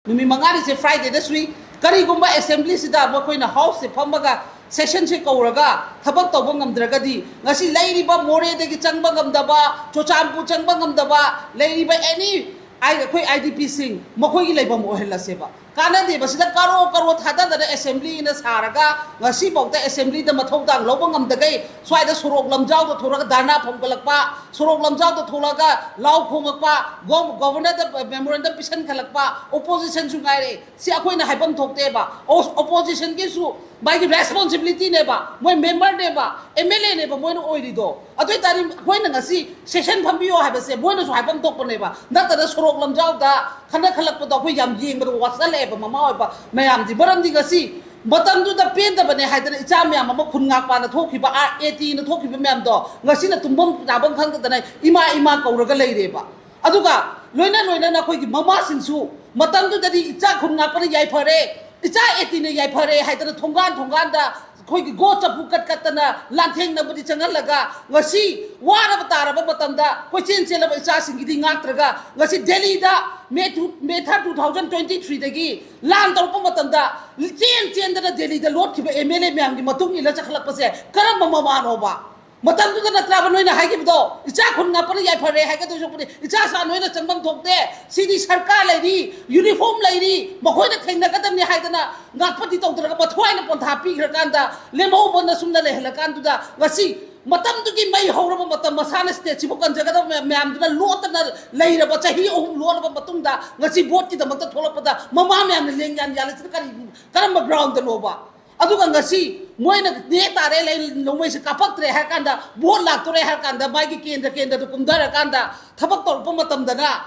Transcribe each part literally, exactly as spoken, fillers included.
ꯅꯨꯃꯤꯠ ꯃꯉꯥꯅꯤꯁꯦ Fridayꯗ ꯁꯨꯏ꯫ ꯀꯔꯤꯒꯨꯝꯕ assemblyꯁꯤꯗ ꯃꯈꯣꯏꯅ houseꯁꯦ ꯐꯝꯃꯒ sessionꯁꯦ ꯀꯧꯔꯒ ꯊꯕꯛ ꯇꯧꯕ ꯉꯝꯗ꯭ꯔꯒꯗꯤ, ꯉꯁꯤ ꯂꯩꯔꯤꯕ ꯃꯣꯔꯦꯗꯒꯤ ꯆꯪꯕ ꯉꯝꯗꯕ, ꯆꯨꯔꯆꯥꯟꯄꯨꯔ ꯆꯪꯕ ꯉꯝꯗꯕ, ꯂꯩꯔꯤꯕ any ꯑꯩꯈꯣꯏ IDPꯁꯤꯡ ꯃꯈꯣꯏꯒꯤ ꯂꯩꯐꯝ ꯑꯣꯏꯍꯜꯂꯁꯦꯕ꯫ ꯀꯥꯟꯅꯗꯦꯕ꯫ ꯁꯤꯗ ꯀꯔꯣ ꯀꯔꯣ ꯊꯥꯗꯗꯅ assemblyꯅ ꯁꯥꯔꯒ ꯉꯁꯤꯐꯥꯎꯗ assemblyꯗ ꯃꯊꯧꯗꯥꯡ ꯂꯧꯕ ꯉꯝꯗꯈꯩ ꯁ꯭ꯋꯥꯏꯗ ꯁꯣꯔꯣꯛ ꯂꯝꯖꯥꯎꯗ ꯊꯣꯛꯂꯒ ꯙꯔꯅꯥ ꯐꯝꯒꯠꯂꯛꯄ, ꯁꯣꯔꯣꯛ ꯂꯝꯖꯥꯎꯗ ꯊꯣꯛꯂꯒ ꯂꯥꯎ ꯈꯣꯡꯉꯛꯄ, governorꯗ memorandum ꯄꯤꯁꯟꯈꯠꯂꯛꯄ, oppositionꯁꯨ ꯉꯥꯏꯔꯦ꯫ ꯁꯤ ꯑꯩꯈꯣꯏꯅ ꯍꯥꯏꯐꯝ ꯊꯣꯛꯇꯦꯕ꯫ Oppositionꯒꯤꯁꯨ ꯃꯥꯒꯤ responsibilityꯅꯦꯕ, ꯃꯣꯏ memberꯅꯦꯕ, MLAꯅꯦꯕ ꯃꯣꯏꯅ ꯑꯣꯏꯔꯤꯗꯣ꯫ ꯑꯗꯨ ꯑꯣꯏꯇꯥꯔꯗꯤ ꯑꯩꯈꯣꯏꯅ ꯉꯁꯤ session ꯐꯝꯕꯤꯌꯣ ꯍꯥꯏꯕꯁꯦ ꯃꯣꯏꯅꯁꯨ ꯍꯥꯏꯐꯝ ꯊꯣꯛꯄꯅꯦꯕ, ꯅꯠꯇꯅ ꯁꯣꯔꯣꯛ ꯂꯝꯖꯥꯎꯗ ꯈꯟꯅ ꯈꯜꯂꯛꯄꯗꯣ ꯑꯩꯈꯣꯏ ꯌꯥꯝ ꯌꯦꯡꯕꯗ ꯋꯥꯠꯁꯜꯂꯛꯑꯦꯕ ꯃꯃꯥ ꯑꯣꯏꯕ ꯃꯌꯥꯝꯗꯤ꯫ ꯃꯔꯝꯗꯤ ꯉꯁꯤ ꯃꯇꯝꯗꯨꯗ ꯄꯦꯟꯗꯕꯅꯦ ꯍꯥꯏꯗꯅ ꯏꯆꯥ ꯃꯌꯥꯝ ꯑꯃ ꯈꯨꯟ ꯉꯥꯛꯄꯅ ꯊꯣꯛꯈꯤꯕ, ATꯅ ꯊꯣꯛꯈꯤꯕ ꯃꯌꯥꯝꯗꯣ ꯉꯁꯤꯅ ꯇꯨꯝꯐꯝ ꯆꯥꯐꯝ ꯈꯪꯗꯗꯅ ꯏꯃꯥ ꯏꯃꯥ ꯀꯧꯔꯒ ꯂꯩꯔꯦꯕ꯫ ꯑꯗꯨꯒ ꯂꯣꯏꯅ ꯂꯣꯏꯅꯅ ꯑꯩꯈꯣꯏꯒꯤ ꯃꯃꯥꯁꯤꯡꯁꯨ ꯃꯇꯝꯗꯨꯗꯗꯤ ꯏꯆꯥ ꯈꯨꯟ ꯉꯥꯛꯄꯅ ꯌꯥꯏꯐꯔꯦ, ꯏꯆꯥ ATꯅ ꯌꯥꯏꯐꯔꯦ ꯍꯥꯏꯗꯅ ꯊꯣꯡꯒꯥꯟ ꯊꯣꯡꯒꯥꯟꯗ ꯑꯩꯈꯣꯏꯒꯤ ꯒꯣ ꯆꯐꯨ ꯀꯠ ꯀꯠꯇꯅ ꯂꯥꯟꯊꯦꯡꯅꯕꯗꯤ ꯆꯪꯍꯜꯂꯒ, ꯉꯁꯤ ꯋꯥꯔꯕ ꯇꯥꯔꯕ ꯃꯇꯝꯗ ꯀꯣꯏꯆꯦꯟ ꯆꯦꯜꯂꯕ ꯏꯆꯥꯁꯤꯡꯒꯤꯗꯤ ꯉꯥꯛꯇ꯭ꯔꯒ, ꯉꯁꯤ ꯗꯦꯜꯂꯤꯗ May two, May third two thousand twenty threeꯗꯒꯤ ꯂꯥꯟ ꯇꯧꯔꯛꯄ ꯃꯇꯝꯗ ꯆꯦꯟ ꯆꯦꯟꯗꯅ ꯗꯦꯜꯂꯤꯗ ꯂꯣꯠꯈꯤꯕ MLA ꯃꯌꯥꯝꯒꯤ ꯃꯇꯨꯡ ꯏꯜꯂ ꯆꯠꯈꯠꯂꯛꯄꯁꯦ ꯀꯔꯝꯕ ꯃꯃꯥꯅꯣꯕ? ꯃꯇꯝꯗꯨꯗ ꯅꯠꯇ꯭ꯔꯕ ꯅꯣꯏꯅ ꯍꯥꯏꯈꯤꯕꯗꯣ, "ꯏꯆꯥ ꯈꯨꯟ ꯉꯥꯛꯄꯅ ꯌꯥꯏꯐꯔꯦ" ꯍꯥꯏꯒꯗꯣꯏ ꯁꯔꯨꯛꯄꯨꯗꯤ, "ꯏꯆꯥ ꯁꯥ ꯅꯣꯏꯅ ꯆꯪꯐꯝ ꯊꯣꯛꯇꯦ, ꯁꯤꯗꯤ ꯁꯔꯀꯥꯔ ꯂꯩꯔꯤ, uniform ꯂꯩꯔꯤ, ꯃꯈꯣꯏꯅ ꯊꯦꯡꯅꯒꯗꯕꯅꯤ" ꯍꯥꯏꯗꯅ ꯉꯥꯛꯄꯗꯤ ꯇꯧꯗ꯭ꯔꯒ ꯃꯊ꯭ꯋꯥꯏꯅ ꯄꯣꯟꯊꯥ ꯄꯤꯈ꯭ꯔꯀꯥꯟꯗ, ꯂꯦꯝꯍꯧꯕꯅ ꯁꯨꯝꯅ ꯂꯩꯍꯜꯂꯀꯥꯟꯗꯨꯗ, ꯉꯁꯤ ꯃꯇꯝꯗꯨꯒꯤ ꯃꯩ ꯍꯧꯔꯕ ꯃꯇꯝ, ꯃꯁꯥꯅ stateꯁꯤꯕꯨ ꯀꯟꯖꯒꯗꯕ ꯃꯌꯥꯝ-, ꯃꯌꯥꯝꯗꯨꯅ ꯂꯣꯠꯇꯅ ꯂꯩꯔꯕ, ꯆꯍꯤ ꯑꯍꯨꯝ ꯂꯣꯠꯂꯕ ꯃꯇꯨꯡꯗ, ꯉꯁꯤ voteꯀꯤꯗꯃꯛꯇ ꯊꯣꯛꯂꯛꯄꯗ ꯃꯃꯥ ꯃꯌꯥꯝꯅ ꯂꯦꯡꯌꯥꯟ ꯌꯥꯜꯂꯤꯁꯤꯅ ꯀꯔꯤ, ꯀꯔꯝꯕ groundꯗꯅꯣꯕ? ꯑꯗꯨꯒ ꯉꯁꯤ ꯃꯣꯏꯅ ꯅꯦ ꯇꯥꯔꯦ, ꯂꯩ-, ꯅꯣꯡꯃꯩꯁꯦ ꯀꯥꯞꯄꯛꯇ꯭ꯔꯦ ꯍꯥꯏꯔ ꯀꯥꯟꯗ, vote ꯂꯥꯛꯇꯣꯔꯦ ꯍꯥꯏꯔ ꯀꯥꯟꯗ, ꯃꯥꯒꯤ ꯀꯦꯟꯗ꯭ꯔ ꯀꯦꯟꯗ꯭ꯔꯗ ꯀꯨꯝꯊꯔꯀꯥꯟꯗ ꯊꯕꯛ ꯇꯧꯔꯛꯄ ꯃꯇꯝꯗꯅ,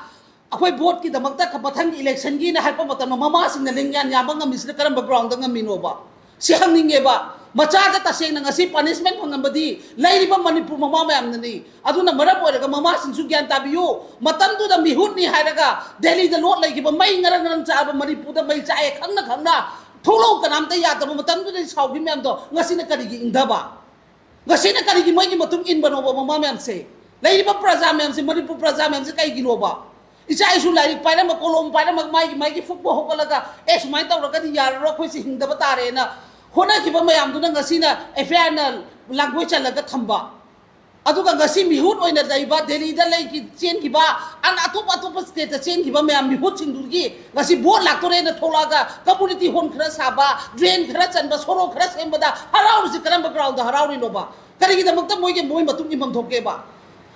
ꯑꯩꯈꯣꯏ voteꯀꯤꯗꯃꯛꯇ ꯃꯊꯪꯒꯤ electionꯒꯤꯅ ꯍꯥꯏꯔꯛꯄ ꯃꯇꯝꯗ, ꯃꯃꯥꯁꯤꯡꯅ ꯂꯦꯡꯌꯥꯟ ꯌꯥꯟꯕ ꯉꯝꯃꯤꯁꯤꯅ ꯀꯔꯝꯕ groundꯗ ꯉꯝꯃꯤꯅꯣꯕ? ꯁꯤ ꯍꯪꯅꯤꯡꯉꯦꯕ꯫ ꯃꯆꯥꯗ ꯇꯁꯦꯡꯅ ꯉꯁꯤ punishment ꯐꯪꯉꯝꯕꯗꯤ ꯂꯩꯔꯤꯕ ꯃꯅꯤꯄꯨꯔ ꯃꯃꯥ ꯃꯌꯥꯝꯅꯅꯤ꯫ ꯑꯗꯨꯅ ꯃꯔꯝ ꯑꯣꯏꯔꯒ ꯃꯃꯥꯁꯤꯡꯁꯨ ꯒ꯭ꯌꯥꯟ ꯇꯥꯕꯤꯌꯨ꯫ ꯃꯇꯝꯗꯨꯗ ꯃꯤꯍꯨꯠꯅꯤ ꯍꯥꯏꯔꯒ ꯗꯦꯜꯂꯤꯗ ꯂꯣꯠ ꯂꯩꯈꯤꯕ, ꯃꯩ ꯉꯔꯪ ꯉꯔꯪ ꯆꯥꯛꯑꯕ, ꯃꯅꯤꯄꯨꯔꯗ ꯃꯩ ꯆꯥꯛꯑꯦ ꯈꯪꯅ ꯈꯪꯅ ꯊꯣꯛꯂꯛꯎ ꯀꯅꯥꯝꯇ ꯌꯥꯗꯕ ꯃꯇꯝꯗꯨꯗ ꯁꯥꯎꯈꯤꯕ ꯃꯌꯥꯝꯗꯣ ꯉꯁꯤꯅ ꯀꯔꯤꯒꯤ ꯏꯪꯊꯕ? ꯉꯁꯤꯅ ꯀꯔꯤꯒꯤ ꯃꯣꯏꯒꯤ ꯃꯇꯨꯡ ꯏꯟꯕꯅꯣꯕ ꯃꯃꯥ ꯃꯌꯥꯝꯁꯦ? ꯂꯩꯔꯤꯕ ꯄ꯭ꯔꯖꯥ ꯃꯌꯥꯝꯁꯦ, ꯃꯅꯤꯄꯨꯔ ꯄ꯭ꯔꯖꯥ ꯃꯌꯥꯝꯁꯦ ꯀꯩꯒꯤꯅꯣꯕ? ꯏꯆꯥ ꯏꯁꯨ ꯂꯥꯏꯔꯤꯛ ꯄꯥꯏꯔꯝꯕ, ꯀꯣꯂꯣꯝ ꯄꯥꯏꯔꯝꯕ, ꯃꯥꯒꯤ ꯃꯥꯒꯤ ꯐꯨꯛꯄ ꯍꯧꯒꯠꯂꯒ, "ꯑꯦ, ꯁꯨꯃꯥꯏꯅ ꯇꯧꯔꯒꯗꯤ ꯌꯥꯔꯔꯣꯏ, ꯑꯩꯈꯣꯏꯁꯦ ꯍꯤꯡꯗꯕ ꯇꯥꯔꯦꯅ" ꯍꯣꯠꯅꯈꯤꯕ ꯃꯌꯥꯝꯗꯨꯅ ꯉꯁꯤꯅ ꯑꯦꯐ ꯑꯥꯏ ꯑꯥꯔꯅ ꯂꯥꯡꯒꯣꯏ ꯆꯜꯂꯒ ꯊꯝꯕ꯫ ꯑꯗꯨꯒ ꯉꯁꯤ ꯃꯤꯍꯨꯠ ꯑꯣꯏꯅ ꯂꯩꯕ, ꯗꯦꯜꯂꯤꯗ ꯂꯩꯈꯤ-, ꯆꯦꯟꯈꯤꯕ, ꯑꯟ-, ꯑꯇꯣꯞ ꯑꯇꯣꯞꯄ ꯁ꯭ꯇꯦꯠꯇ ꯆꯦꯟꯈꯤꯕ ꯃꯌꯥꯝ ꯃꯤꯍꯨꯠꯁꯤꯡꯗꯨꯒꯤ ꯉꯁꯤ ꯚꯣꯠ ꯂꯥꯛꯇꯣꯔꯦꯅ ꯊꯣꯛꯂꯛꯑꯒ ꯀꯝꯃꯨꯅꯤꯇꯤ ꯍꯣꯜ ꯈꯔ ꯁꯥꯕ, ꯗ꯭ꯔꯦꯟ ꯈꯔ ꯆꯟꯕ, ꯁꯣꯔꯣꯛ ꯈꯔ ꯁꯦꯝꯕꯗ ꯍꯔꯥꯎꯔꯤꯁꯤ ꯀꯔꯝꯕ ꯒ꯭ꯔꯥꯎꯟꯗ ꯍꯔꯥꯎꯔꯤꯅꯣꯕ? ꯀꯔꯤꯒꯤꯗꯃꯛꯇ ꯃꯣꯏꯒꯤ, ꯃꯣꯏ ꯃꯇꯨꯡ ꯏꯟꯐꯝ ꯊꯣꯛꯀꯦꯕ?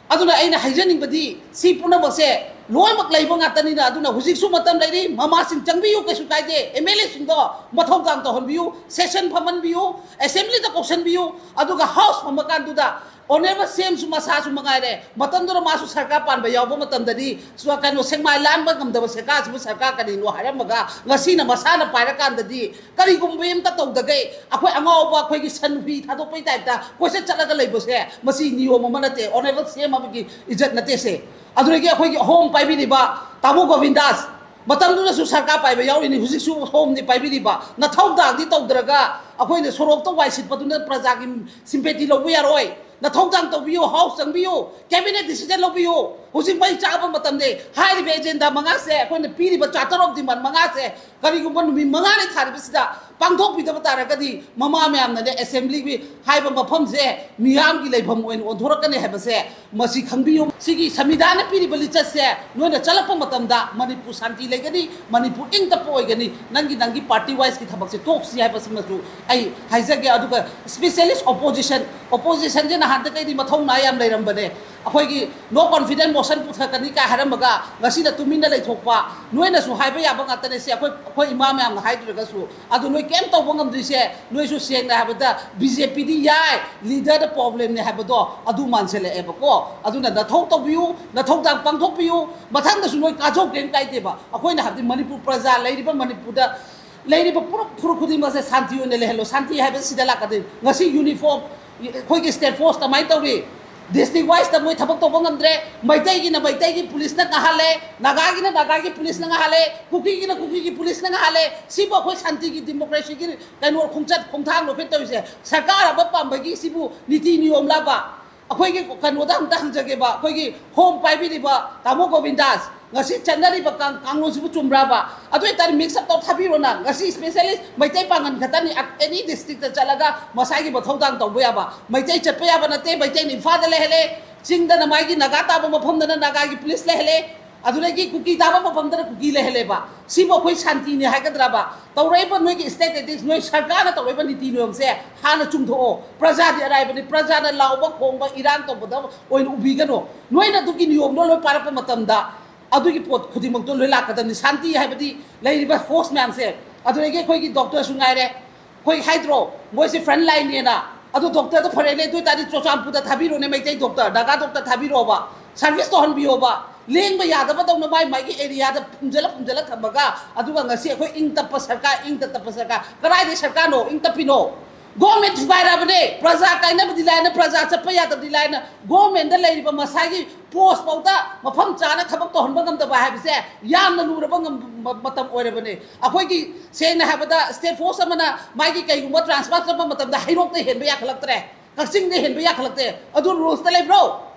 ꯑꯗꯨꯅ ꯑꯩꯅ ꯍꯥꯏꯖꯅꯤꯡꯕꯗꯤ, ꯁꯤ ꯄꯨꯝꯅꯃꯛꯁꯦ ꯂꯣꯏꯅꯃꯛ ꯂꯩꯕ ꯉꯥꯛꯇꯅꯤꯅ, ꯑꯗꯨꯅ ꯍꯧꯖꯤꯛꯁꯨ ꯃꯇꯝ ꯂꯩꯔꯤ꯫ ꯃꯃꯥꯁꯤꯡ ꯆꯪꯕꯤꯌꯨ, ꯀꯩꯁꯨ ꯀꯥꯏꯗꯦ꯫ ꯑꯦꯝ ꯑꯦꯜ ꯑꯦꯁꯤꯡꯗꯣ ꯃꯊꯧꯗꯥꯡ ꯇꯧꯍꯟꯕꯤꯌꯨ, ꯁꯦꯁꯟ ꯐꯝꯍꯟꯕꯤꯌꯨ, ꯑꯦꯁꯦꯝꯕ꯭ꯂꯤꯗ ꯀꯧꯁꯟꯕꯤꯌꯨ, ꯑꯗꯨꯒ ꯍꯥꯎꯁ ꯐꯝꯃꯀꯥꯟꯗꯨꯗ ꯑꯣꯅꯔꯦꯕꯜ ꯁꯤ ꯑꯦꯝꯁꯨ ꯃꯁꯥꯁꯨ ꯃꯉꯥꯏꯔꯦ, ꯃꯇꯝꯗꯨꯗ ꯃꯥꯁꯨ ꯁꯔꯀꯥꯔ ꯄꯥꯟꯕ ꯌꯥꯎꯕ ꯃꯇꯝꯗꯗꯤ, ꯁꯨ-, ꯀꯩꯅꯣ, ꯁꯦꯛꯃꯥꯏ ꯂꯥꯟꯕ ꯉꯝꯗꯕ ꯁꯔꯀꯥꯔꯁꯤꯕꯨ ꯁꯔꯀꯥꯔ ꯀꯔꯤꯅꯣ ꯍꯥꯏꯔꯝꯃꯒ, ꯉꯁꯤꯅ ꯃꯁꯥꯅ ꯄꯥꯏꯔꯀꯥꯟꯗꯗꯤ ꯀꯔꯤꯒꯨꯝꯕ ꯑꯝꯇ ꯇꯧꯗꯒꯩ ꯑꯩꯈꯣꯏ ꯑꯉꯥꯎꯕ, ꯑꯩꯈꯣꯏꯒꯤ ꯁꯟ ꯍꯨꯏ ꯊꯥꯗꯣꯛꯄꯩ ꯇꯥꯏꯞꯇ ꯀꯣꯏꯆꯠ ꯆꯠꯂꯒ ꯂꯩꯕꯁꯦ, ꯃꯁꯤ ꯅꯤꯌꯣꯝ ꯑꯃ ꯅꯠꯇꯦ, ꯑꯣꯅꯔꯦꯕꯜ ꯁꯤ ꯑꯦꯝ ꯑꯃꯒꯤ ꯏꯖꯠ ꯅꯠꯇꯦ ꯁꯦ꯫ ꯑꯗꯨꯗꯒꯤ ꯑꯩꯈꯣꯏꯒꯤ ꯍꯣꯝ ꯄꯥꯏꯕꯤꯔꯤꯕ ꯇꯥꯃꯣ ꯒꯣꯕꯤꯟꯗꯥꯁ, ꯃꯇꯝꯗꯨꯗꯁꯨ ꯁꯔꯀꯥꯔ ꯄꯥꯏꯕ ꯌꯥꯎꯔꯤꯅꯤ, ꯍꯧꯖꯤꯛꯁꯨ ꯍꯣꯝꯗꯤ ꯄꯥꯏꯕꯤꯔꯤꯕ, ꯅꯊꯧꯗꯥꯡꯗꯤ ꯇꯧꯗ꯭ꯔꯒ ꯑꯩꯈꯣꯏꯅ ꯁꯣꯔꯣꯛꯇ ꯋꯥꯏ ꯁꯤꯠꯄꯗꯨꯅ ꯄ꯭ꯔꯖꯥꯒꯤ ꯁꯤꯝꯄꯦꯇꯤ ꯂꯧꯕ ꯌꯥꯔꯣꯏ꯫ ꯅꯊꯧꯗꯥꯡ ꯇꯧꯕꯤꯌꯨ, ꯍꯥꯎꯁ ꯆꯪꯕꯤꯌꯨ, ꯀꯦꯕꯤꯅꯦꯠ ꯗꯤꯁꯤꯖꯟ ꯂꯧꯕꯤꯌꯨ꯫ ꯍꯧꯖꯤꯛ ꯃꯩ ꯆꯥꯕ ꯃꯇꯝꯅꯦ꯫ ꯍꯥꯏꯔꯤꯕ ꯑꯦꯖꯦꯟꯗꯥ ꯃꯉꯥꯁꯦ, ꯑꯩꯈꯣꯏꯅ ꯄꯤꯔꯤꯕ ꯆꯥꯔꯇꯔ ꯑꯣꯐ ꯗꯤꯃꯥꯟ ꯃꯉꯥꯁꯦ, ꯀꯔꯤꯒꯨꯝꯕ ꯅꯨꯃꯤꯠ ꯃꯉꯥꯅꯤ ꯊꯥꯔꯤꯕꯁꯤꯗ ꯄꯥꯡꯊꯣꯛꯄꯤꯗꯕ ꯇꯥꯔꯒꯗꯤ, ꯃꯃꯥ ꯃꯌꯥꯝꯅꯅꯦ, ꯑꯦꯁꯦꯝꯕ꯭ꯂꯤꯒꯤ ꯍꯥꯏꯕ ꯃꯐꯝꯁꯦ ꯃꯤꯌꯥꯝꯒꯤ ꯂꯩꯐꯝ ꯑꯣꯏꯅ ꯑꯣꯟꯊꯣꯔꯛꯀꯅꯤ ꯍꯥꯏꯕꯁꯦ ꯃꯁꯤ ꯈꯪꯕꯤꯌꯨ꯫ ꯁꯤꯒꯤ ꯁꯪꯕꯤꯙꯥꯟꯅ ꯄꯤꯔꯤꯕ ꯂꯤꯆꯠꯁꯦ ꯅꯣꯏꯅ ꯆꯠꯂꯛꯄ ꯃꯇꯝꯗ ꯃꯅꯤꯄꯨꯔ ꯁꯥꯟꯇꯤ ꯂꯩꯒꯅꯤ, ꯃꯅꯤꯄꯨꯔ ꯏꯪ ꯇꯞꯄ ꯑꯣꯏꯒꯅꯤ꯫ ꯅꯪꯒꯤ, ꯅꯪꯒꯤ ꯄꯥꯔꯇꯤ ꯋꯥꯏꯁꯀꯤ ꯊꯕꯛꯁꯦ ꯇꯣꯛꯁꯤ ꯍꯥꯏꯕꯁꯤꯃꯁꯨ ꯑꯩ ꯍꯥꯏꯖꯒꯦ꯫ ꯑꯗꯨꯒ ꯏꯁꯄꯤꯁꯦꯂꯤꯁ ꯑꯣꯄꯣꯖꯤꯁꯟ, ꯑꯣꯄꯣꯖꯤꯁꯟꯁꯦ ꯅꯍꯥꯟꯗꯒꯩꯗꯤ ꯃꯊꯧꯅꯥ ꯌꯥꯝ ꯂꯩꯔꯝꯕꯅꯦ꯫ ꯑꯩꯈꯣꯏꯒꯤ ꯅꯣ ꯀꯣꯟꯐꯤꯗꯦꯟꯁ ꯃꯣꯁꯟ ꯄꯨꯊꯛꯀꯅꯤ ꯀꯥꯏ ꯍꯥꯏꯔꯝꯃꯒ ꯉꯁꯤꯗ ꯇꯨꯃꯤꯟꯅ ꯂꯩꯊꯣꯛꯄ, ꯅꯣꯏꯅꯁꯨ ꯍꯥꯏꯕ ꯌꯥꯕ ꯉꯥꯛꯇꯅꯦ꯫ ꯁꯤ ꯑꯩꯈꯣꯏ, ꯑꯩꯈꯣꯏ ꯏꯃꯥ ꯃꯌꯥꯝꯅ ꯍꯥꯏꯗ꯭ꯔꯒꯁꯨ, ꯑꯗꯨ ꯅꯣꯏ ꯀꯩꯝ ꯇꯧꯕ ꯉꯝꯗ꯭ꯔꯤꯁꯦ, ꯅꯣꯏꯁꯨ ꯁꯦꯡꯅ ꯍꯥꯏꯕꯗ ꯕꯤ ꯖꯦ ꯄꯤꯗꯤ ꯌꯥꯏ, ꯂꯤꯗꯔꯗ ꯄ꯭ꯔꯣꯕ꯭ꯂꯦꯝꯅꯦ ꯍꯥꯏꯕꯗꯣ ꯑꯗꯨ ꯃꯥꯟꯁꯤꯜꯂꯛꯑꯦꯕꯀꯣ꯫ ꯑꯗꯨꯅ ꯅꯊꯧ ꯇꯧꯕꯤꯌꯨ, ꯅꯊꯧꯗꯥꯡ ꯄꯥꯡꯊꯣꯛꯄꯤꯌꯨ꯫ ꯃꯊꯪꯗꯁꯨ ꯅꯣꯏ ꯀꯥꯖꯧ, ꯀꯩꯝ ꯀꯥꯏꯗꯦꯕ꯫ ꯑꯩꯈꯣꯏꯅ ꯍꯥꯏꯕꯗꯤ ꯃꯅꯤꯄꯨꯔ ꯄ꯭ꯔꯖꯥ, ꯂꯩꯔꯤꯕ ꯃꯅꯤꯄꯨꯔꯗ ꯂꯩꯔꯤꯕ ꯐꯨꯔꯨꯞ ꯐꯨꯔꯨꯞ ꯈꯨꯗꯤꯡꯃꯛꯁꯦ ꯁꯥꯟꯇꯤ ꯑꯣꯏꯅ ꯂꯩꯍꯜꯂꯣ꯫ ꯁꯥꯟꯇꯤ ꯍꯥꯏꯕꯁꯤ ꯁꯤꯗ ꯂꯥꯛꯀꯗꯣꯏꯅꯤ꯫ ꯉꯁꯤ ꯌꯨꯅꯤꯐꯣꯔꯝ, ꯑꯩꯈꯣꯏꯒꯤ ꯁ꯭ꯇꯦꯠ ꯐꯣꯔꯁ ꯀꯃꯥꯏꯅ ꯇꯧꯔꯤ? ꯗꯤꯁꯇ꯭ꯔꯤꯛ ꯋꯥꯏꯁꯇ ꯃꯣꯏ ꯊꯕꯛ ꯇꯧꯕ ꯉꯝꯗ꯭ꯔꯦ꯫ ꯃꯩꯇꯩꯒꯤꯅ ꯃꯩꯇꯩꯒꯤ ꯄꯨꯂꯤꯁꯅ ꯉꯥꯍꯜꯂꯦ, ꯅꯥꯒꯥꯒꯤꯅ ꯅꯥꯒꯥꯒꯤ ꯄꯨꯂꯤꯁꯅ ꯉꯥꯍꯜꯂꯦ, ꯀꯨꯀꯤꯒꯤꯅ ꯀꯨꯀꯤꯒꯤ ꯄꯨꯂꯤꯁꯅ ꯉꯥꯍꯜꯂꯦ꯫ ꯁꯤꯕꯨ ꯑꯩꯈꯣꯏ ꯁꯥꯟꯇꯤꯒꯤ, ꯗꯤꯃꯣꯀ꯭ꯔꯦꯁꯤꯒꯤ ꯀꯩꯅꯣ ꯈꯣꯡꯆꯠ ꯈꯣꯡꯊꯥꯡ ꯂꯧꯈꯠ ꯇꯧꯔꯤꯁꯦ ꯁꯔꯀꯥꯔ ꯑꯃ ꯄꯥꯝꯕꯒꯤ ꯁꯤꯕꯨ ꯅꯤꯇꯤ ꯅꯤꯌꯣꯝ ꯂꯥꯕ? ꯑꯩꯈꯣꯏꯒꯤ ꯀꯩꯅꯣꯗ ꯑꯝꯇ ꯍꯪꯖꯒꯦꯕ, ꯑꯩꯈꯣꯏꯒꯤ ꯍꯣꯝ ꯄꯥꯏꯕꯤꯔꯤꯕ ꯇꯥꯃꯣ ꯒꯣꯕꯤꯟꯗꯥꯁ, ꯉꯁꯤ ꯆꯠꯅꯔꯤꯕ ꯀꯥꯡ-, ꯀꯥꯡꯂꯣꯟꯁꯤꯕꯨ ꯆꯨꯝꯕ꯭ꯔꯕ? ꯑꯗꯨ ꯑꯣꯏꯇꯥꯔꯗꯤ mix up ꯇꯧ ꯊꯥꯕꯤꯔꯣꯅ꯫ ꯉꯁꯤ specialist ꯃꯩꯇꯩ ꯄꯥꯡꯒꯜ ꯈꯛꯇꯅꯤ ꯑ-, any districtꯇ ꯆꯠꯂꯒ ꯃꯁꯥꯒꯤ ꯃꯊꯧꯗꯥꯡ ꯇꯧꯕ ꯌꯥꯕ꯫ ꯃꯩꯇꯩ ꯆꯠꯄ ꯌꯥꯕ ꯅꯠꯇꯦ, ꯃꯩꯇꯩꯅ ꯏꯝꯐꯥꯜꯗ ꯂꯩꯍꯜꯂꯦ, ꯆꯤꯡꯗꯅ ꯃꯥꯒꯤ ꯅꯥꯒꯥ ꯇꯥꯕ ꯃꯐꯝꯗꯅ ꯅꯥꯒꯥꯒꯤ ꯄꯨꯂꯤꯁ ꯂꯩꯍꯜꯂꯦ, ꯑꯗꯨꯗꯒꯤ ꯀꯨꯀꯤ ꯇꯥꯕ ꯃꯐꯝꯗꯅ ꯀꯨꯀꯤ ꯂꯩꯍꯜꯂꯦꯕ꯫ ꯁꯤꯕꯨ ꯑꯩꯈꯣꯏ ꯁꯥꯟꯇꯤꯅꯤ ꯍꯥꯏꯒꯗ꯭ꯔꯕ? ꯇꯧꯔꯛꯏꯕ ꯅꯣꯏꯒꯤ state ethics, ꯅꯣꯏ ꯁꯔꯀꯥꯔꯅ ꯇꯧꯔꯛꯏꯕ ꯅꯤꯇꯤ ꯅꯤꯌꯣꯝꯁꯦ ꯍꯥꯟꯅ ꯆꯨꯝꯊꯣꯛꯑꯣ꯫ ꯄ꯭ꯔꯖꯥꯗꯤ ꯑꯔꯥꯏꯕꯅꯤ, ꯄ꯭ꯔꯖꯥꯅ ꯂꯥꯎꯕ ꯈꯣꯡꯕ ꯏꯔꯥꯡ ꯇꯧꯕꯗ ꯑꯣꯏꯅ ꯎꯕꯤꯒꯅꯨ꯫ ꯅꯣꯏꯅ ꯑꯗꯨꯒꯤ ꯅꯤꯌꯣꯝꯗꯣ ꯂꯣꯏ ꯄꯥꯏꯔꯛꯄ ꯃꯇꯝꯗ ꯑꯗꯨꯒꯤ ꯄꯣꯠ ꯈꯨꯗꯤꯡꯃꯛꯇꯣ ꯂꯣꯏ ꯂꯥꯛꯀꯗꯕꯅꯤ꯫ ꯁꯥꯟꯇꯤ ꯍꯥꯏꯕꯗꯤ ꯂꯩꯔꯤꯕ force ꯃꯌꯥꯝꯁꯦ, ꯑꯗꯨꯗꯒꯤ ꯑꯩꯈꯣꯏꯒꯤ doctorꯁꯨ ꯉꯥꯏꯔꯦ, ꯑꯩꯈꯣꯏ ꯍꯥꯏꯗ꯭ꯔꯣ, ꯃꯣꯏꯁꯦ front lineꯅꯦꯅ꯫ ꯑꯗꯨ doctorꯗꯣ ꯐꯔꯦꯅꯦ, ꯑꯗꯨ ꯑꯣꯏꯇꯥꯔꯗꯤ ꯆꯨꯔꯆꯥꯟꯄꯨꯔꯗ ꯊꯥꯕꯤꯔꯣꯅꯦ, Meitei doctor, Naga doctor ꯊꯥꯕꯤꯔꯣꯕ, service ꯇꯧꯍꯟꯕꯤꯌꯣꯕ꯫ ꯂꯦꯡꯕ ꯌꯥꯗꯕꯗꯧꯅ ꯃꯥꯏ ꯃꯥꯏꯒꯤ areaꯗ ꯐꯨꯝꯖꯜꯂ ꯐꯨꯝꯖꯜꯂ ꯊꯝꯃꯒ, ꯑꯗꯨꯒ ꯉꯁꯤ ꯑꯩꯈꯣꯏ ꯏꯪ ꯇꯞꯄ ꯁꯔꯀꯥꯔ, ꯏꯪ ꯇꯞꯄ ꯁꯔꯀꯥꯔ, ꯀꯗꯥꯏꯗꯩ ꯁꯔꯀꯥꯔꯅꯣ ꯏꯪ ꯇꯞꯄꯤꯅꯣ? Government ꯊꯨꯒꯥꯏꯔꯕꯅꯦ꯫ ꯄ꯭ꯔꯖꯥ ꯀꯥꯏꯅꯕꯗꯤ ꯂꯥꯏꯅ, ꯄ꯭ꯔꯖꯥ ꯆꯠꯄ ꯌꯥꯗꯕꯗꯤ ꯂꯥꯏꯅ, governmentꯗ ꯂꯩꯔꯤꯕ ꯃꯁꯥꯒꯤ post ꯐꯥꯎꯗ ꯃꯐꯝ ꯆꯥꯅ ꯊꯕꯛ ꯇꯧꯍꯟꯕ ꯉꯝꯗꯕ ꯍꯥꯏꯕꯁꯦ ꯌꯥꯝꯅ ꯂꯨꯔꯕ ꯉꯝ-, ꯃ-, ꯃꯇꯝ ꯑꯣꯏꯔꯕꯅꯦ꯫ ꯑꯩꯈꯣꯏꯒꯤ ꯁꯦꯡꯅ ꯍꯥꯏꯕꯗ state force ꯑꯃꯅ ꯃꯥꯒꯤ ꯀꯩꯒꯨꯝꯕ transfer ꯆꯠꯄ ꯃꯇꯝꯗ ꯍꯩꯔꯣꯛꯇ ꯍꯦꯟꯕ ꯌꯥꯈꯠꯂꯛꯇ꯭ꯔꯦ, ꯀꯛꯆꯤꯡꯗ ꯍꯦꯟꯕ ꯌꯥꯈꯠꯂꯛꯇꯦ꯫ ꯑꯗꯨ rulesꯇ ꯂꯩꯕ꯭ꯔꯣ?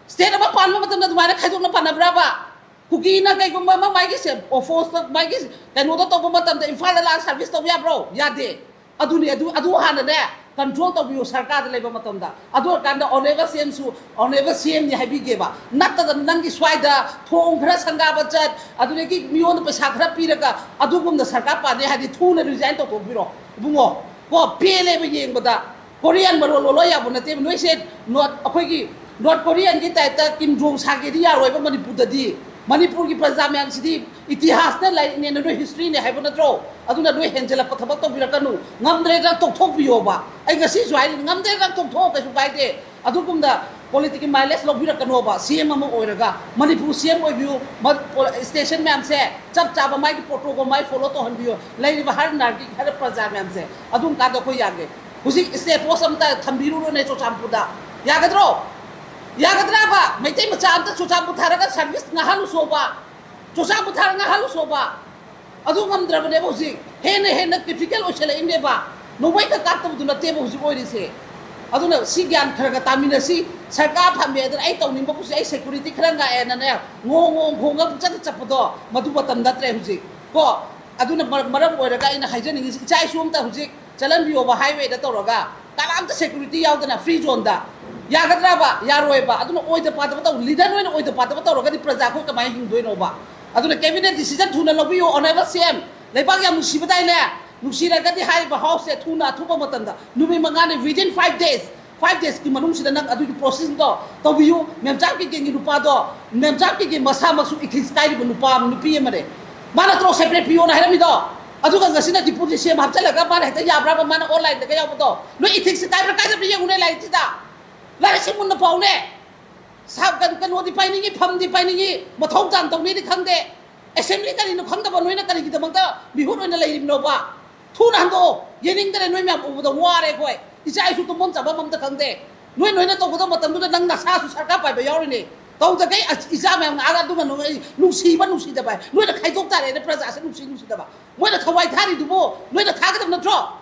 State ꯑꯃ ꯄꯥꯟꯕ ꯃꯇꯝꯗ ꯑꯗꯨꯃꯥꯏꯅ ꯈꯥꯏꯗꯣꯛꯅ ꯄꯥꯟꯅꯕ꯭ꯔꯕ? ꯀꯨꯀꯤꯅ ꯀꯩꯒꯨꯝꯕ ꯑꯃ ꯃꯥꯒꯤ ꯁꯦ-, forceꯇ ꯃꯥꯒꯤ ꯀꯩꯅꯣꯗ ꯇꯧꯕ ꯃꯇꯝꯗ ꯏꯝꯐꯥꯜꯗ ꯂꯥꯛꯑ service ꯇꯧꯕ ꯌꯥꯕ꯭ꯔꯣ? ꯌꯥꯗꯦ꯫ ꯑꯗꯨꯅꯤ, ꯑꯗꯨ, ꯑꯗꯨ ꯍꯥꯟꯅꯅꯦ control ꯇꯧꯕꯤꯌꯨ ꯁꯔꯀꯥꯔꯗ ꯂꯩꯕ ꯃꯇꯝꯗ꯫ ꯑꯗꯨ ꯑꯣꯏꯔꯀꯥꯟꯗ honourable CMꯁꯨ honourable CMꯅꯤ ꯍꯥꯏꯕꯤꯒꯦꯕ꯫ ꯅꯠꯇꯗꯅ ꯅꯪꯒꯤ ꯁ꯭ꯋꯥꯏꯗ ꯊꯣꯡ ꯈꯔ ꯁꯪꯒꯥꯕ ꯆꯠ, ꯑꯗꯨꯗꯒꯤ ꯃꯤꯉꯣꯟꯗ ꯄꯩꯁꯥ ꯈꯔ ꯄꯤꯔꯒ ꯑꯗꯨꯒꯨꯝꯅ ꯁꯔꯀꯥꯔ ꯄꯥꯟꯅꯤ ꯍꯥꯏꯗꯤ ꯊꯨꯅ resign ꯇꯧꯊꯣꯛꯄꯤꯔꯣ ꯏꯕꯨꯡꯉꯣ꯫ ꯀꯣ, ꯄꯦꯜꯂꯦꯕ ꯌꯦꯡꯕꯗ꯫ Korean ꯃꯔꯣꯜ ꯂꯣꯜꯂꯣ ꯌꯥꯕ ꯅꯠꯇꯦꯕ꯫ ꯅꯣꯏꯁꯦ North, ꯑꯩꯈꯣꯏꯒꯤ North Koreanꯒꯤ typeꯇ Kim Jong ꯁꯥꯒꯦꯗꯤ ꯌꯥꯔꯣꯏꯕ ꯃꯅꯤꯄꯨꯔꯗꯗꯤ꯫ ꯃꯅꯤꯄꯨꯔꯒꯤ ꯄ꯭ꯔꯖꯥ ꯃꯌꯥꯝꯁꯤꯗꯤ ꯏꯇꯤꯍꯥꯁꯅ ꯂꯥꯏꯔꯤꯛꯅꯦꯅ ꯅꯣꯏ historyꯅꯦ ꯍꯥꯏꯕ ꯅꯠꯇ꯭ꯔꯣ? ꯑꯗꯨꯅ ꯅꯣꯏ ꯍꯦꯟꯖꯜꯂꯛꯄ ꯊꯕꯛ ꯇꯧꯕꯤꯔꯛꯀꯅꯨ꯫ ꯉꯝꯗ꯭ꯔꯦꯗꯅ ꯇꯣꯛꯊꯣꯛꯄꯤꯌꯣꯕ꯫ ꯑꯩ ꯉꯁꯤꯁꯨ ꯍꯥꯏꯔꯤꯅꯤ, ꯉꯝꯗ꯭ꯔꯦꯗꯅ ꯇꯣꯛꯊꯣꯛꯑꯣ, ꯀꯩꯁꯨ ꯀꯥꯏꯗꯦ꯫ ꯑꯗꯨꯒꯨꯝꯅ politicꯀꯤ mileage ꯂꯧꯕꯤꯔꯛꯀꯅꯣꯕ꯫ CM ꯑꯃ ꯑꯣꯏꯔꯒ ꯃꯅꯤꯄꯨꯔ CM ꯑꯣꯏꯕꯤꯌꯨ꯫ ꯃ-, ꯄꯣ-, station ꯃꯌꯥꯝꯁꯦ ꯆꯞ ꯆꯥꯕ ꯃꯥꯒꯤ protocol ꯃꯥꯒꯤ follow ꯇꯧꯍꯟꯕꯤꯌꯨ꯫ ꯂꯩꯔꯤꯕ ꯍꯔ ꯅꯥꯔꯒꯤ ꯍꯔ ꯄ꯭ꯔꯖꯥ ꯃꯌꯥꯝꯁꯦ ꯑꯗꯨꯝ ꯀꯥꯟꯗ ꯑꯩꯈꯣꯏ ꯌꯥꯒꯦ꯫ ꯍꯧꯖꯤꯛ state force ꯑꯃꯇ ꯊꯝꯕꯤꯔꯨꯔꯣꯅꯦ ꯆꯨꯔꯆꯥꯟꯄꯨꯔꯗ꯫ ꯌꯥꯒꯗ꯭ꯔꯣ? ꯌꯥꯒꯗ꯭ꯔꯕ? ꯃꯩꯇꯩ ꯃꯆꯥ ꯑꯝꯇ ꯆꯨꯔꯆꯥꯟꯄꯨꯔ ꯊꯥꯔꯒ service ꯉꯥꯡꯍꯜꯂꯨꯁꯣꯕ꯫ ꯆꯨꯔꯆꯥꯟꯄꯨꯔ ꯊꯥꯔꯒ ꯉꯥꯡꯍꯜꯂꯨꯁꯣꯕ꯫ ꯑꯗꯨ ꯉꯝꯗ꯭ꯔꯕꯅꯦꯕ ꯍꯧꯖꯤꯛ꯫ ꯍꯦꯟꯅ ꯍꯦꯟꯅ difficult ꯑꯣꯏꯁꯜꯂꯛꯏꯅꯦꯕ꯫ ꯅꯣꯡꯃꯩ ꯈꯛ ꯀꯥꯞꯇꯕꯗꯨ ꯅꯠꯇꯦꯕ ꯍꯧꯖꯤꯛ ꯑꯣꯏꯔꯤꯁꯦ꯫ ꯑꯗꯨꯅ ꯁꯤ ꯒ꯭ꯌꯥꯟ ꯈꯔ ꯈꯔ ꯇꯥꯃꯤꯟꯅꯁꯤ꯫ ꯁꯔꯀꯥꯔ ꯐꯝꯃꯦ ꯑꯗꯨꯅ ꯑꯩ ꯇꯧꯅꯤꯡꯕ ꯀꯨꯁꯤ, ꯑꯩ ꯁꯦꯀ꯭ꯌꯨꯔꯤꯇꯤ ꯈꯔ ꯉꯥꯛꯑꯦꯅꯅꯦ, ꯉꯣꯡ ꯉꯣꯡ ꯈꯣꯡꯒ ꯄꯨꯡꯆꯠꯇ ꯆꯠꯄꯗꯣ, ꯃꯗꯨ ꯃꯇꯝ ꯅꯠꯇ꯭ꯔꯦ ꯍꯧꯖꯤꯛ꯫ ꯀꯣ, ꯑꯗꯨꯅ ꯃꯔ-, ꯃꯔꯝ ꯑꯣꯏꯔꯒ ꯑꯩꯅ ꯍꯥꯏꯖꯅꯤꯡꯉꯤꯁꯤ, ꯏꯆꯥ ꯏꯁꯨ ꯑꯝꯇ ꯍꯧꯖꯤꯛ ꯆꯠꯍꯟꯕꯤꯌꯣꯕ, ꯍꯥꯏꯋꯦꯗ ꯇꯧꯔꯒ ꯀꯅꯥꯝꯇ ꯁꯦꯀ꯭ꯌꯨꯔꯤꯇꯤ ꯌꯥꯎꯗꯅ ꯐ꯭ꯔꯤ ꯖꯣꯟꯗ꯫ ꯌꯥꯒꯗ꯭ꯔꯕ? ꯌꯥꯔꯣꯏꯕ꯫ ꯑꯗꯨꯅ ꯑꯣꯏꯗ ꯄꯥꯗꯕ ꯇꯧ, ꯂꯤꯗꯔ ꯅꯣꯏꯅ ꯑꯣꯏꯗ ꯄꯥꯗꯕ ꯇꯧꯔꯒꯗꯤ ꯄ꯭ꯔꯖꯥ ꯑꯩꯈꯣꯏ ꯀꯃꯥꯏꯅ ꯍꯤꯡꯗꯣꯏꯅꯣꯕ? ꯑꯗꯨꯅ ꯀꯦꯕꯤꯅꯦꯠ ꯗꯤꯁꯤꯖꯟ ꯊꯨꯅ ꯂꯧꯕꯤꯌꯨ, ꯑꯣꯅꯔꯦꯕꯜ ꯁꯤ ꯑꯦꯝ꯫ ꯂꯩꯕꯥꯛ ꯌꯥꯝ ꯅꯨꯡꯁꯤꯕꯗꯥꯏꯅꯦ? ꯅꯨꯡꯁꯤꯔꯒꯗꯤ ꯍꯥꯏꯔꯤꯕ ꯍꯥꯎꯁꯁꯦ ꯊꯨꯅ ꯑꯊꯨꯕ ꯃꯇꯝꯗ, ꯅꯨꯃꯤꯠ ꯃꯉꯥꯅꯤ, within five days, five days ꯀꯤ ꯃꯅꯨꯡꯁꯤꯗ ꯅꯪ ꯑꯗꯨꯒꯤ ꯄ꯭ꯔꯣꯁꯦꯁꯇꯣ ꯇꯧꯕꯤꯌꯨ꯫ ꯃꯦꯝꯆꯥ ꯀꯦꯀꯦꯟꯒꯤ ꯅꯨꯄꯥꯗꯣ, ꯃꯦꯝꯆꯥ ꯀꯦꯀꯦꯟ ꯃꯁꯥꯃꯛꯁꯨ ꯏꯊꯤꯛꯁ ꯀꯥꯏꯔꯤꯕ ꯅꯨꯄꯥ, ꯅꯨꯄꯤ ꯑꯃꯅꯦ꯫ ꯃꯥ ꯅꯠꯇ꯭ꯔꯣ ꯁꯦꯄꯔꯦꯠ ꯄꯤꯌꯣꯅ ꯍꯥꯏꯔꯝꯃꯤꯗꯣ? ꯑꯗꯨꯒ ꯉꯁꯤꯅ ꯗꯤꯄꯨꯇꯤ ꯁꯤ ꯑꯦꯝ ꯍꯥꯞꯆꯤꯜꯂꯒ ꯃꯥꯅ ꯍꯦꯛꯇ ꯌꯥꯕ꯭ꯔꯥꯕ? ꯃꯥꯅ ꯑꯣꯟꯂꯥꯏꯟꯗꯒ ꯌꯥꯎꯕꯗꯣ? ꯅꯣꯏ ꯏꯊꯤꯛꯁ ꯀꯥꯏꯕ꯭ꯔꯥ ꯀꯥꯏꯗꯕ꯭ꯔꯥ ꯌꯦꯡꯉꯨꯅꯦ ꯂꯥꯏꯔꯤꯛꯁꯤꯗ꯫ ꯂꯥꯏꯔꯤꯛꯁꯤ ꯃꯨꯟꯅ ꯄꯥꯎꯅꯦ꯫ ꯁꯥ-, ꯀꯩ-, ꯀꯩꯅꯣꯗꯤ ꯄꯥꯏꯅꯤꯡꯉꯤ, ꯐꯝꯗꯤ ꯄꯥꯏꯅꯤꯡꯉꯤ, ꯃꯊꯧ ꯇꯥꯟ ꯇꯧꯅꯤꯗꯤ ꯈꯪꯗꯦ꯫ ꯑꯦꯁꯦꯝꯕ꯭ꯂꯤ ꯀꯔꯤꯅꯣ ꯈꯪꯗꯕ ꯅꯣꯏꯅ ꯀꯔꯤꯒꯤꯗꯃꯛꯇ ꯃꯤꯍꯨꯠ ꯑꯣꯏꯅ ꯂꯩꯔꯤꯕꯅꯣꯕ? ꯊꯨꯅ ꯍꯟꯗꯣꯛꯑꯣ꯫ ꯌꯦꯡꯅꯤꯡꯗꯔꯦ, ꯅꯣꯏ ꯃꯌꯥꯝ ꯎꯕꯗ ꯋꯥꯔꯦ ꯑꯩꯈꯣꯏ꯫ ꯏꯆꯥ ꯏꯁꯨ ꯇꯨꯝꯐꯝ ꯆꯥꯐꯝ ꯑꯝꯇ ꯈꯪꯗꯦ꯫ ꯅꯣꯏ ꯅꯣꯏꯅ ꯇꯧꯒꯗꯕ ꯃꯇꯝꯗꯨꯗ ꯅꯪ ꯅꯁꯥꯁꯨ ꯁꯔꯀꯥꯔ ꯄꯥꯏꯕ ꯌꯥꯎꯔꯤꯅꯦ꯫ ꯇꯧꯗꯒꯩ ꯑꯁ-, ꯏꯆꯥ ꯃꯌꯥꯝ ꯉꯥꯛꯑꯒ ꯑꯗꯨꯒ ꯅꯣꯏ ꯅꯨꯡꯁꯤꯕ ꯅꯨꯡꯁꯤꯗꯕ ꯍꯥꯏ꯫ ꯅꯣꯏꯅ ꯈꯥꯏꯗꯣꯛ ꯇꯥꯔꯦꯅꯦ ꯄ꯭ꯔꯖꯥꯁꯦ ꯅꯨꯡꯁꯤ ꯅꯨꯡꯁꯤꯗꯕ꯫ ꯃꯣꯏꯅ ꯊꯋꯥꯏ ꯊꯥꯔꯤꯗꯨꯕꯨ ꯅꯣꯏꯅ ꯊꯥꯒꯗꯕ ꯅꯠꯇ꯭ꯔꯣ?